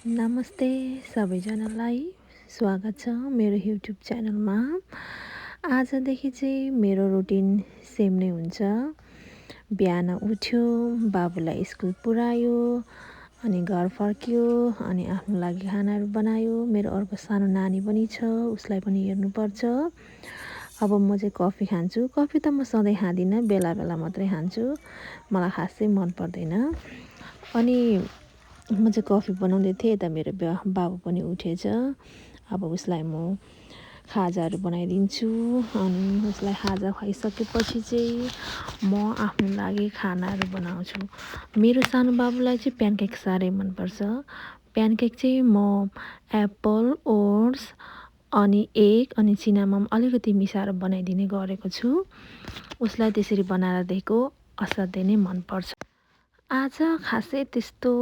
नमस्ते सबैजनालाई स्वागत छ मेरो युट्युब च्यानलमा। आजदेखि चाहिँ मेरो रुटिन सेम नै हुन्छ। बिहान उठ्यो, बाबुलाई स्कुल पुर्यायो, अनि घर फर्क्यो, अनि आफ्नो लागि खानाहरू बनायो। मेरो अर्को सानो नानी पनि छ, उसलाई पनि हेर्नुपर्छ। अब म चाहिँ कफी खान्छु। कफी त म सधैँ खाँदिनँ, बेला बेला मात्रै खान्छु, मलाई खासै मन पर्दैन। अनि म चाहिँ कफी बनाउँदै थिएँ, यता मेरो बाबु पनि उठेछ। अब उसलाई म खाजाहरू बनाइदिन्छु, अनि उसलाई खाजा खुवाइसकेपछि चाहिँ म आफ्नो लागि खानाहरू बनाउँछु। मेरो सानो बाबुलाई चाहिँ प्यानकेक साह्रै मनपर्छ। प्यानकेक चाहिँ म एप्पल, ओट्स, अनि एग अनि चिनामम अलिकति मिसाएर बनाइदिने गरेको छु। उसलाई त्यसरी बनाएर दिएको असाध्यै नै मनपर्छ। आज खासै त्यस्तो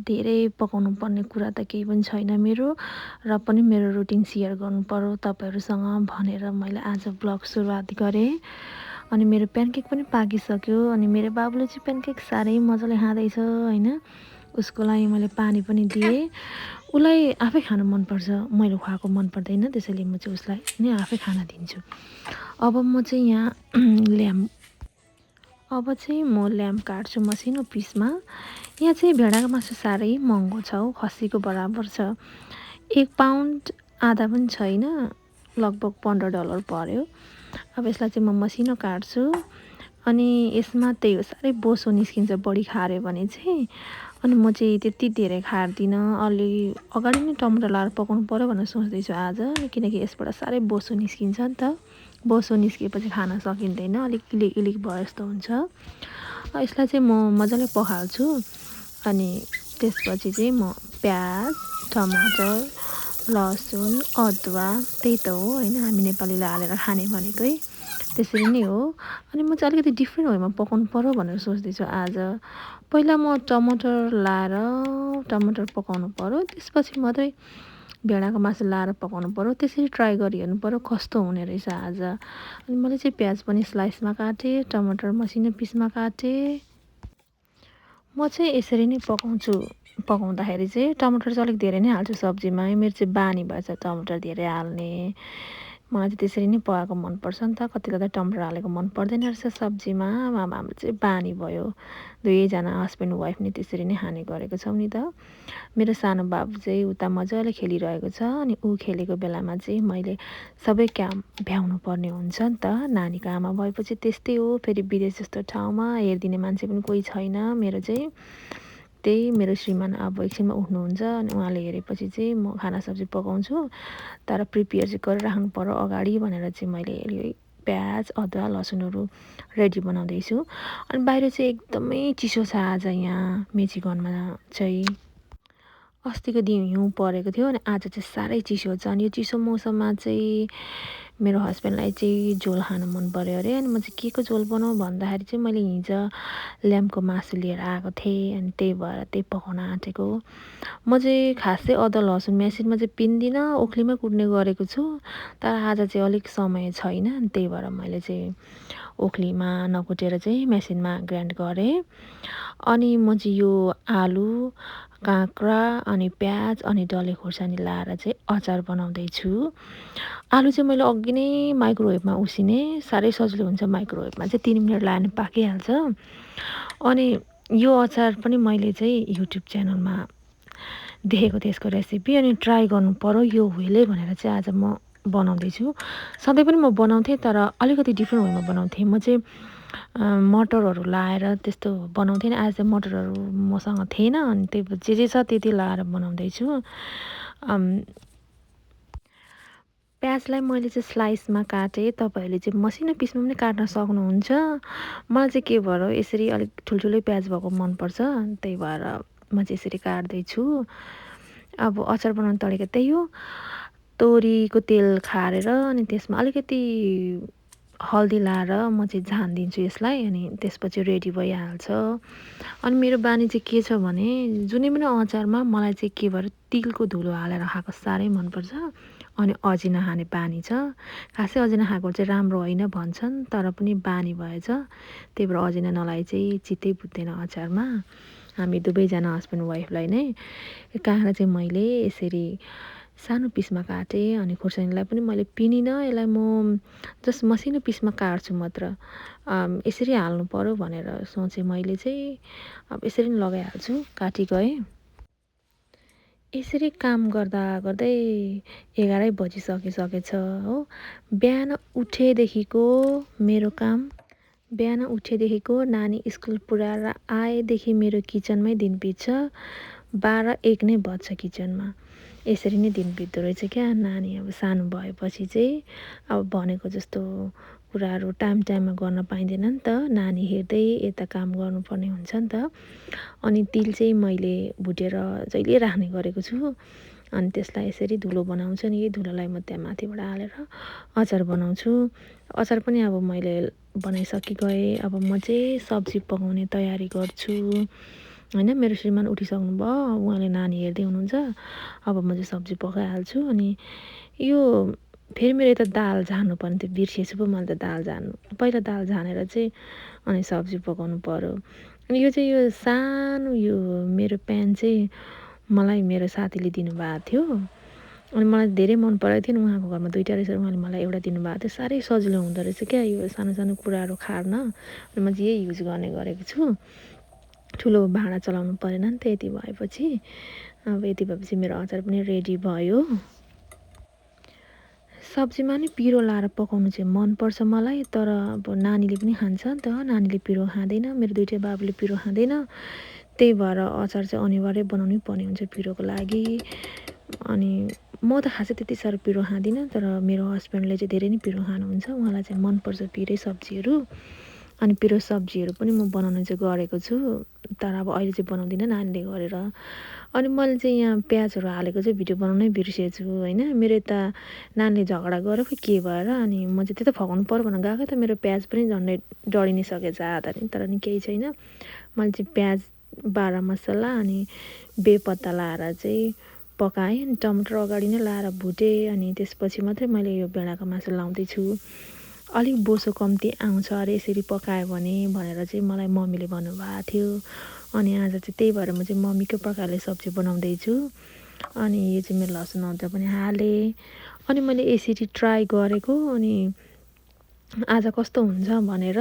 धेरै पकाउनु पर्ने कुरा त केही पनि छैन मेरो, र पनि मेरो रुटिन सेयर गर्नुपर्यो तपाईँहरूसँग भनेर मैले आज ब्लग सुरुवात गरेँ। अनि मेरो प्यानकेक पनि पाकिसक्यो, अनि मेरो बाबुले चाहिँ प्यानकेक साह्रै मजाले खाँदैछ होइन। उसको लागि मैले पानी पनि दिएँ। उसलाई आफै खानु मनपर्छ, मैले खुवाएको मन पर्दैन, त्यसैले म चाहिँ उसलाई नै आफै खाना दिन्छु। अब म चाहिँ यहाँ ल्याम्प काट्छु मसिनो पिसमा। यहाँ चाहिँ भेडाको मासु साह्रै महँगो छ हौ, खसीको बराबर छ। 1 पाउन्ड आधा पनि छैन, लगभग $15 पर्यो। अब यसलाई चाहिँ म मसिनो काट्छु, अनि यसमा त्यही हो साह्रै बोसो निस्किन्छ बढी खाऱ्यो भने चाहिँ। अनि म चाहिँ त्यति धेरै खार्दिनँ, अलि अगाडि नै टमाटर लाएर पकाउनु पर्यो भनेर सोच्दैछु आज, किनकि यसबाट साह्रै बोसो निस्किन्छ नि त। बोसो निस्किएपछि खान सकिँदैन, अलिक इलिक इलिक भए जस्तो हुन्छ। यसलाई चाहिँ म मजाले पखाल्छु, अनि त्यसपछि चाहिँ म प्याज, टमाटर, लसुन, अदुवा, त्यही त हो होइन, हामी नेपालीले हालेर खाने भनेकै त्यसरी नै हो। अनि म चाहिँ अलिकति डिफ्रेन्ट वेमा पकाउनु पर्यो भनेर सोच्दैछु आज। पहिला म टमाटर लाएर टमाटर पकाउनु पर्यो, त्यसपछि मात्रै भेडाको मासु लाएर पकाउनु पर्यो। त्यसरी ट्राई गरी हेर्नु पर्यो कस्तो हुने रहेछ आज। अनि मैले चाहिँ प्याज पनि स्लाइसमा काटेँ, टमाटर मसिनो पिसमा काटेँ। म चाहिँ यसरी नै पकाउँछु। पकाउँदाखेरि चाहिँ टमाटर चाहिँ अलिक धेरै नै हाल्छु सब्जीमा, मेरो चाहिँ बानी भएछ टमाटर धेरै हाल्ने। मलाई चाहिँ त्यसरी नै पकाएको मनपर्छ नि त, कतिलाई त टमाटर हालेको मन पर्दैन रहेछ सब्जीमा। अब हाम्रो चाहिँ बानी भयो, दुवैजना हस्बेन्ड वाइफ नै त्यसरी नै खाने गरेको छौँ नि त। मेरो सानो बाबु चाहिँ उता मजाले खेलिरहेको छ, अनि ऊ खेलेको बेलामा चाहिँ मैले सबै काम भ्याउनु पर्ने हुन्छ नि त। नानीको आमा भएपछि त्यस्तै हो, फेरि विदेश जस्तो ठाउँमा हेरिदिने मान्छे पनि कोही छैन मेरो चाहिँ। त्यही मेरो श्रीमान अब एकछिनमा उठ्नुहुन्छ, अनि उहाँले हेरेपछि चाहिँ म खाना सब्जी पकाउँछु, तर प्रिपेयर चाहिँ गरिराख्नु पर्यो अगाडि भनेर चाहिँ मैले प्याज, अदुवा, लसुनहरू रेडी बनाउँदैछु। अनि बाहिर चाहिँ एकदमै चिसो छ आज यहाँ मेचीगनमा चाहिँ। अस्तिको दिन हिउँ परेको थियो, अनि आज चाहिँ साह्रै चिसो छ। अनि यो चिसो मौसममा चाहिँ मेरो हस्बेन्डलाई चाहिँ झोल खानु मन पऱ्यो अरे। अनि म चाहिँ के को झोल बनाऊँ भन्दाखेरि चाहिँ मैले हिजो ल्याम्पको मासु लिएर आएको थिएँ, अनि त्यही भएर त्यही पकाउन आँटेको। म चाहिँ खासै अदुवा लसुन मेसिनमा चाहिँ पिन्दिनँ, ओखलीमै कुट्ने गरेको छु, तर आज चाहिँ अलिक समय छैन, अनि त्यही भएर मैले चाहिँ ओखलीमा नकुटेर चाहिँ मेसिनमा ग्राइन्ड गरेँ। अनि म चाहिँ यो आलु, काँक्रा, अनि प्याज, अनि डल्ले खोर्सानी लाएर चाहिँ अचार बनाउँदैछु। आलु चाहिँ मैले अघि नै माइक्रोवेभमा उसिने, साह्रै सजिलो हुन्छ माइक्रोवेभमा चाहिँ, 3 मिनट लगायो भने पाकिहाल्छ। अनि यो अचार पनि मैले चाहिँ युट्युब च्यानलमा देखेको थिएँ यसको रेसिपी, अनि ट्राई गर्नु पर्यो यो वेले भनेर चाहिँ आज म बनाउँदैछु। सधैँ पनि म बनाउँथेँ, तर अलिकति डिफ्रेन्ट वेमा बनाउँथेँ। म चाहिँ मटरहरू लाएर त्यस्तो बनाउँथेँ नि, आज चाहिँ मटरहरू मसँग थिएन, अनि त्यही जे छ त्यति लाएर बनाउँदैछु। प्याजलाई मैले चाहिँ स्लाइसमा काटेँ, तपाईँहरूले चाहिँ मसिनो पिसमा पनि काट्न सक्नुहुन्छ। मलाई चाहिँ के भएर यसरी अलिक ठुल्ठुलै प्याज भएको मनपर्छ, त्यही भएर म चाहिँ यसरी काट्दैछु। अब अचार बनाउने तरिका त्यही हो, तोरीको तेल खारेर अनि त्यसमा अलिकति हल्दी लाएर म चाहिँ झानिदिन्छु यसलाई, अनि त्यसपछि रेडी भइहाल्छ। अनि मेरो बानी चाहिँ के छ भने, जुनै पनि अचारमा मलाई चाहिँ के भएर तिलको धुलो हालेर खाएको साह्रै मनपर्छ, अनि अजिना खाने बानी छ। खासै अजिना खाएको चाहिँ राम्रो होइन भन्छन्, तर पनि बानी भएछ, त्यही भएर अजिना नलाए चाहिँ चित्तै बुझ्दैन अचारमा। हामी दुवैजना हस्बेन्ड वाइफलाई नै काँक्रा चाहिँ मैले यसरी सानो पिसमा काटेँ। अनि खुर्सानीलाई पनि मैले पिनिनँ, यसलाई म जस्ट मसिनो पिसमा काट्छु मात्र। यसरी हाल्नु पर्यो भनेर सोचेँ मैले चाहिँ, अब यसरी नै लगाइहाल्छु, काटी गएँ। यसरी काम गर्दा गर्दै 11 बजिसकेछ हो। बिहान उठेदेखिको मेरो काम, बिहान उठेदेखिको नानी स्कुल पुऱ्याएर आएदेखि मेरो किचनमै दिन बित्छ। 12-1 नै बज्छ किचनमा। यसरी नै दिन बित्दो रहेछ क्या। नानी अब सानो भएपछि चाहिँ अब भनेको जस्तो कुराहरू टाइममा गर्न पाइँदैन नि त। नानी हेर्दै यता काम गर्नुपर्ने हुन्छ नि त। अनि तिल चाहिँ मैले भुटेर जहिले राख्ने गरेको छु। अनि त्यसलाई यसरी धुलो बनाउँछु नि, यही धुलोलाई म त्यहाँ माथिबाट हालेर अचार बनाउँछु। अचार पनि अब मैले बनाइसकिगएँ। अब म चाहिँ सब्जी पकाउने तयारी गर्छु होइन। मेरो श्रीमान उठिसक्नु भयो, उहाँले नानी हेर्दै हुनुहुन्छ। अब म चाहिँ सब्जी पकाइहाल्छु। अनि यो फेरि मेरो यता दाल झार्नुपर्ने थियो, बिर्सेछु पो मैले त दाल झार्नु। पहिला दाल झानेर चाहिँ अनि सब्जी पकाउनु पर्यो। अनि यो चाहिँ यो सानो यो मेरो प्यान चाहिँ मलाई मेरो साथीले दिनुभएको थियो। अनि मलाई धेरै मन परेको थियो नि, उहाँको घरमा 2टा रहेछ, उहाँले मलाई एउटा दिनुभएको थियो। साह्रै सजिलो हुँदो रहेछ क्या यो सानो सानो कुराहरू खार्न। अनि म चाहिँ यही युज गर्ने गरेको छु। ठुलो भाँडा चलाउनु परेन नि त। यति भएपछि अब यति भएपछि मेरो अचार पनि रेडी भयो। सब्जीमा नि पिरो लाएर पकाउनु चाहिँ मनपर्छ मलाई, तर अब नानीले पनि खान्छ नि त। नानीले पिरो खाँदैन, मेरो 2टा बाबुले पिरो खाँदैन। त्यही भएर अचार चाहिँ अनिवार्य बनाउनै पर्ने हुन्छ पिरोको लागि। अनि म त खासै त्यति साह्रो पिरो खाँदिनँ, तर मेरो हस्बेन्डले चाहिँ धेरै नै पिरो खानुहुन्छ। उहाँलाई चाहिँ मनपर्छ पिरै सब्जीहरू। अनि पिरो सब्जीहरू पनि म बनाउनु चाहिँ गरेको छु, तर अब अहिले चाहिँ बनाउँदिनँ नानीले गरेर। अनि मैले चाहिँ यहाँ प्याजहरू हालेको चाहिँ भिडियो बनाउनै बिर्सेछु होइन। मेरो यता नानीले झगडा गर्यो कि के भएर, अनि म चाहिँ त्यता फकाउनु पर्यो भनेर गएको त मेरो प्याज पनि झन्डै डढी नै सकेछ आधा नि। तर नि केही छैन, मैले चाहिँ प्याज, बारा मसला अनि बेपत्ता लाएर चाहिँ पकाएँ। अनि टमाटर अगाडि नै लाएर भुटेँ। अनि त्यसपछि मात्रै मैले यो भेडाको मासु लाउँदैछु। अलिक बोसो कम्ती आउँछ अरे यसरी पकायो भने भनेर चाहिँ मलाई मम्मीले भन्नुभएको थियो। अनि आज चाहिँ त्यही भएर म चाहिँ मम्मीकै प्रकारले सब्जी बनाउँदैछु। अनि यो चाहिँ मेरो लसुन अदुवा पनि हालेँ। अनि मैले यसरी ट्राई गरेको, अनि आज कस्तो हुन्छ भनेर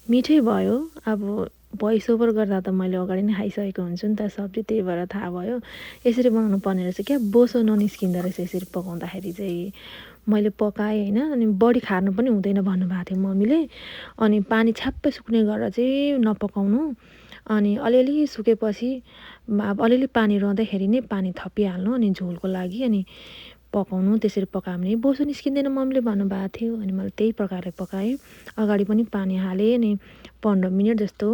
मिठै भयो। अब भोइस ओभर गर्दा त मैले अगाडि नै खाइसकेको हुन्छु नि त सब्जी, त्यही भएर थाहा भयो यसरी बनाउनु पर्ने रहेछ क्या। बोसो ननिस्किँदो रहेछ यसरी पकाउँदाखेरि चाहिँ। मैले पकाएँ होइन। अनि बढी खार्नु पनि हुँदैन भन्नुभएको थियो मम्मीले। अनि पानी छ्याप्पै सुक्ने गरेर चाहिँ नपकाउनु। अनि अलिअलि सुकेपछि अब अलिअलि पानी रहँदाखेरि नै पानी थपिहाल्नु, अनि झोलको लागि। अनि पकाउनु, त्यसरी पकायो भने बोसो निस्किँदैन मम्मीले भन्नुभएको थियो। अनि मैले त्यही प्रकारले पकाएँ। अगाडि पनि पानी हालेँ, अनि 15 मिनट जस्तो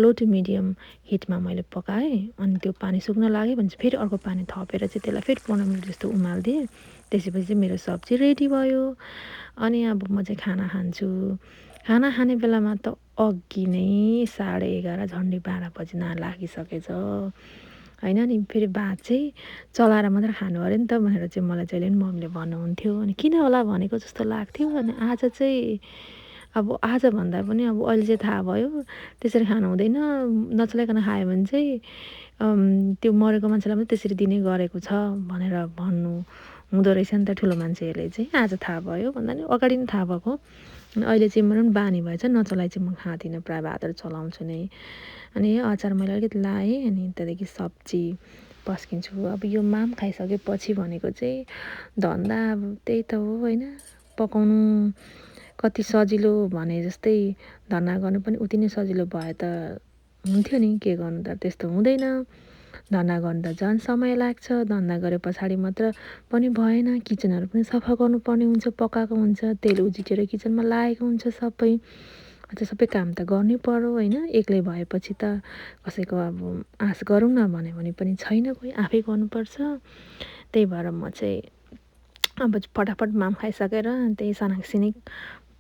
लो टु मिडियम हिटमा मैले पकाएँ। अनि त्यो पानी सुक्न लाग्यो भने चाहिँ फेरि अर्को पानी थपेर चाहिँ त्यसलाई फेरि 15 मिनट जस्तो उमालिदिएँ। त्यसपछि चाहिँ मेरो सब्जी रेडी भयो। अनि अब म चाहिँ खाना खान्छु। खाना खाने बेलामा त अघि नै 11:30 झन्डै 12 बज्न लागिसकेछ होइन। नि फेरि भात चाहिँ चलाएर मात्र खानु अरे नि त भनेर चाहिँ मलाई जहिले पनि मम्मीले भन्नुहुन्थ्यो। अनि किन होला भनेको जस्तो लाग्थ्यो। अनि आज चाहिँ अब आज भन्दा पनि अब अहिले चाहिँ थाहा भयो त्यसरी खानु हुँदैन, नचलाइकन खायो भने चाहिँ त्यो मरेको मान्छेलाई पनि त्यसरी दिने गरेको छ भनेर भन्नु हुँदो रहेछ नि त ठुलो मान्छेहरूले चाहिँ। आज थाहा भयो भन्दा नि अगाडि नै थाहा भएको। अनि अहिले चाहिँ मेरो पनि बानी भएछ, नचलाइ चाहिँ म खाँदिनँ, प्रायः भातहरू चलाउँछु नै। अनि अचार मैले अलिकति लाएँ। अनि त्यहाँदेखि सब्जी पस्किन्छु। अब यो माम खाइसकेपछि भनेको चाहिँ धन्दा अब त्यही त हो होइन। पकाउनु कति सजिलो भने जस्तै धन्दा गर्नु पनि उति नै सजिलो भए त हुन्थ्यो नि, के गर्नु त त्यस्तो हुँदैन। धन्दा गर्नु त झन् समय लाग्छ। धन्दा गरे पछाडि मात्र पनि भएन, किचनहरू पनि सफा गर्नुपर्ने हुन्छ, पकाएको हुन्छ, तेल उजिटेर किचनमा लागेको हुन्छ सबै। त्यो सबै काम त गर्नै पर्यो होइन। एक्लै भएपछि त कसैको अब आश गरौँ न भने पनि छैन, कोही आफै गर्नुपर्छ। त्यही भएर म चाहिँ अब फटाफट माम खाइसकेर त्यही सनाकसिनिक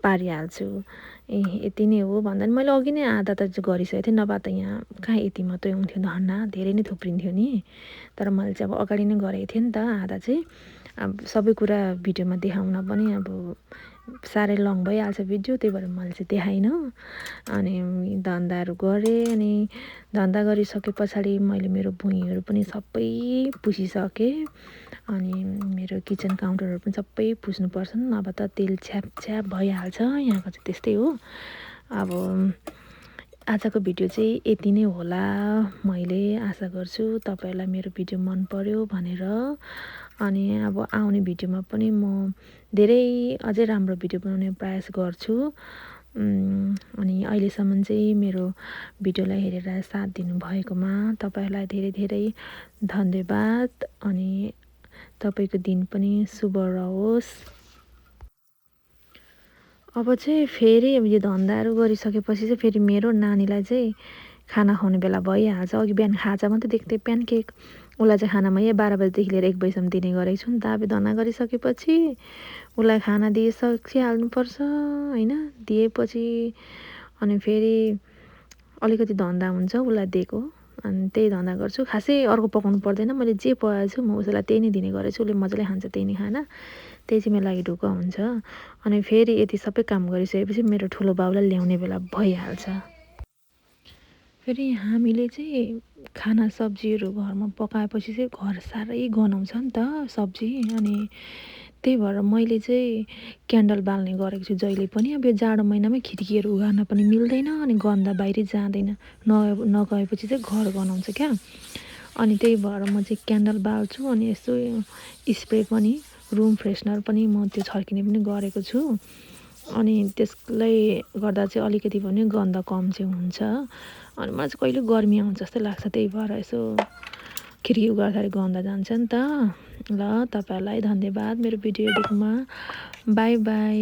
पारिहाल्छु। यति नै हो भन्दा नि मैले अघि नै आधा त गरिसकेको थिएँ, नभए त यहाँ कहाँ यति मात्रै हुन्थ्यो धन्ना, धेरै नै थुप्रिन्थ्यो नि। तर मैले चाहिँ अब अगाडि नै गरेको थिएँ नि त आधा चाहिँ। अब सबै कुरा भिडियोमा देखाउन पनि अब साह्रै लङ भइहाल्छ भिडियो, त्यही भएर मैले चाहिँ देखाइनँ। अनि धन्दाहरू गरेँ, अनि धन्दा गरिसके पछाडि मैले मेरो भुइँहरू पनि सबै पुछिसकेँ। अनि मेरो किचन काउन्टरहरू पनि सबै पुस्नुपर्छ, नभए त तेल छ्याप छ्याप भइहाल्छ। यहाँको चाहिँ त्यस्तै हो। अब आजको भिडियो चाहिँ यति नै होला। मैले आशा गर्छु तपाईँहरूलाई मेरो भिडियो मन पर्यो भनेर। अनि अब आउने भिडियोमा पनि म धेरै अझै राम्रो भिडियो बनाउने प्रयास गर्छु। अनि अहिलेसम्म चाहिँ मेरो भिडियोलाई हेरेर साथ दिनुभएकोमा तपाईँहरूलाई धेरै धेरै धन्यवाद। अनि तपाईँको दिन पनि शुभ रहोस्। अब चाहिँ फेरि यो धन्दाहरू गरिसकेपछि चाहिँ फेरि मेरो नानीलाई चाहिँ खाना खुवाउने बेला भइहाल्छ। अघि बिहान खाजा मात्रै देख्थेँ, प्यानकेक। उसलाई चाहिँ खानामा 12 बजीदेखि लिएर 1 बजीसम्म दिने गरेको छु नि त। अब धन्दा गरिसकेपछि उसलाई खाना दिइसकिहाल्नुपर्छ होइन। दिएपछि अनि फेरि अलिकति धन्दा हुन्छ उसलाई दिएको, अनि त्यही धन्दा गर्छु। खासै अर्को पकाउनु पर्दैन, मैले जे पकाएको छु म उसलाई त्यही नै दिने गरेको छु। उसले मजाले खान्छ त्यही नै खाना, त्यही चाहिँ मेरो लागि ढुक्क हुन्छ। अनि फेरि यति सबै काम गरिसकेपछि मेरो ठुलो बाउलाई ल्याउने बेला भइहाल्छ। फेरि हामीले चाहिँ खाना सब्जीहरू घरमा पकाएपछि चाहिँ घर साह्रै गनाउँछ नि त सब्जी। अनि त्यही भएर मैले चाहिँ क्यान्डल बाल्ने गरेको छु जहिले पनि। अब यो जाडो महिनामा खिड्कीहरू उघार्न पनि मिल्दैन, अनि गन्ध बाहिर जाँदैन। नगएपछि चाहिँ घर गनाउँछ क्या। अनि त्यही भएर म चाहिँ क्यान्डल बाल्छु। अनि यसो स्प्रे पनि, रुम फ्रेसनर पनि म त्यो छर्किने पनि गरेको छु। अनि त्यसले गर्दा चाहिँ अलिकति पनि गन्ध कम चाहिँ हुन्छ। अनि मलाई चाहिँ कहिले गर्मी आउँछ जस्तो लाग्छ, त्यही भएर यसो खिड्की उघार्दाखेरि गन्ध जान्छ नि त। ल, तपाईँहरूलाई धन्यवाद मेरो भिडियो हेरेकोमा। By by.